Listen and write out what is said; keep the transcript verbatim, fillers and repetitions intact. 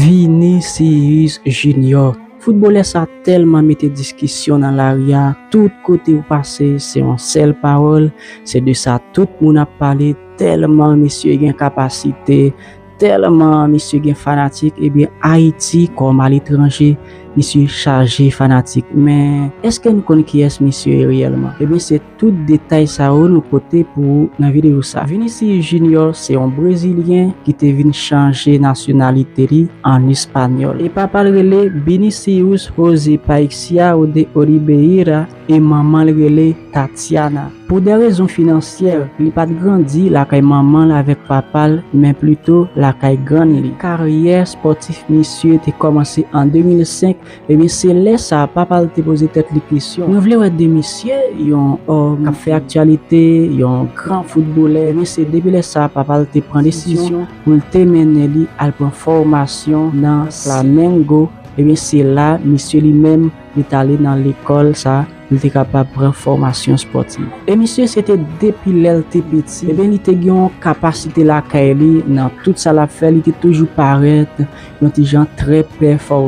Vinicius Junior. Foutbolè sa tèlman mete diskisyon nan lari a, tout kote ou pase, se yon sèl pawòl, se de sa tout moun ap pale, tèlman misye gen kapasite, tèlman misye gen fanatik, ebyen Ayiti kòm aletranje, misye chaje fanatik. Men èske n konn kiyès misye ye reyèlman? Ebyen se tout detay sa yo nou pote pou ou nan videyo sa. Vinicius Junior se yon Brezilyen ki te vin chanje nasyonalite li an Espanyòl. E papa l rele Vinicius José Paixão de Oliveira e manman l rele Tatiana. Pou de rezon finansyè, li pa t grandi lakay manman l avèk papa l, men plito lakay grann li. Karyè espòtif misye te kòmanse an de mil senk, ebyen se lè sa papa l te poze tèt li kesyon. Mwen vle wè de misye, yon òm k ap fè aktyalite, yon gran foutbolè. Ebyen se depi lè sa papa l te pran desizyon pou l te mennen li al pran fòmasyon nan Flamengo. Ebyen se la misye li menm li t ale nan lekòl sa pou l te kapab pran fòmasyon espòtiv. E misye se te depi lè l te piti. Ebyen li te gen yon kapasite lakay li nan tout sa l ap fè, li te toujou parèt yon ti jan trè pèfòman.